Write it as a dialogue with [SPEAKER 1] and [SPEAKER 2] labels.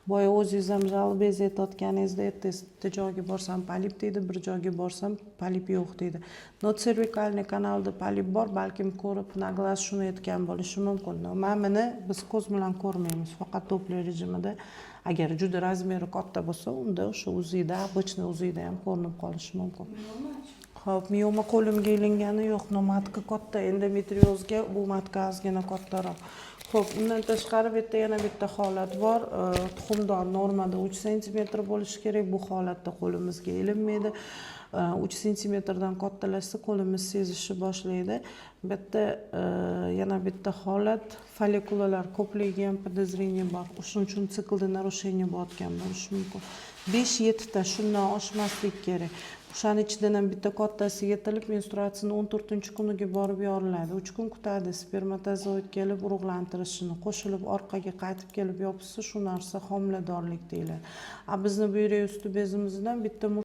[SPEAKER 1] Boya o'zingiz ham жалоба ngizni aytayotganingizda aytdingiz, bitta joyga borsam, polip deydi, bir joyga borsam, polip yo'q deydi. Но цервикальный kanalda polip bor, balkim ko'rib, на глаз shuni aytgan bo'lishi mumkin. Но mana buni biz ko'z bilan ko'rmaymiz, faqat Doppler rejimida. Agar juda размер i katta bo'lsa, unda o'sha УЗИ da, обычный УЗИ da ham ko'rinib qolishi mumkin. Ho'p, mioma qo'limga ilingani yo'q, но матка katta, endometriozga bu матка ozgina kattaroq. Ho'p, undan tashqari bu yerda yana bitta holat bor. Tuxumdon normada 3 sentimetr bo'lishi kerak, bu holatda qo'limizga ilinmaydi. 3 sentimetrdan kattalashsa, qo'limiz sezishni boshlaydi. Bu yerda yana bitta holat, follikulalar ko'pligiga ham подозрение bor. Shuning uchun siklda нарушение bo'layotgan bo'lishi mumkin. 5-7 ta, shundan oshmaslik kerak. O'shani ichidan ham bitta kattasi yetilib, menstruatsiyani 14-kuniga borib yoriladi. 3 kun kutadi spermatozoid kelib urug'lantirishini, qo'shilib, orqaga qaytib kelib yopishsa, shu narsa homiladorlik deyiladi. A bizni buyrak usti bezimizdan bitta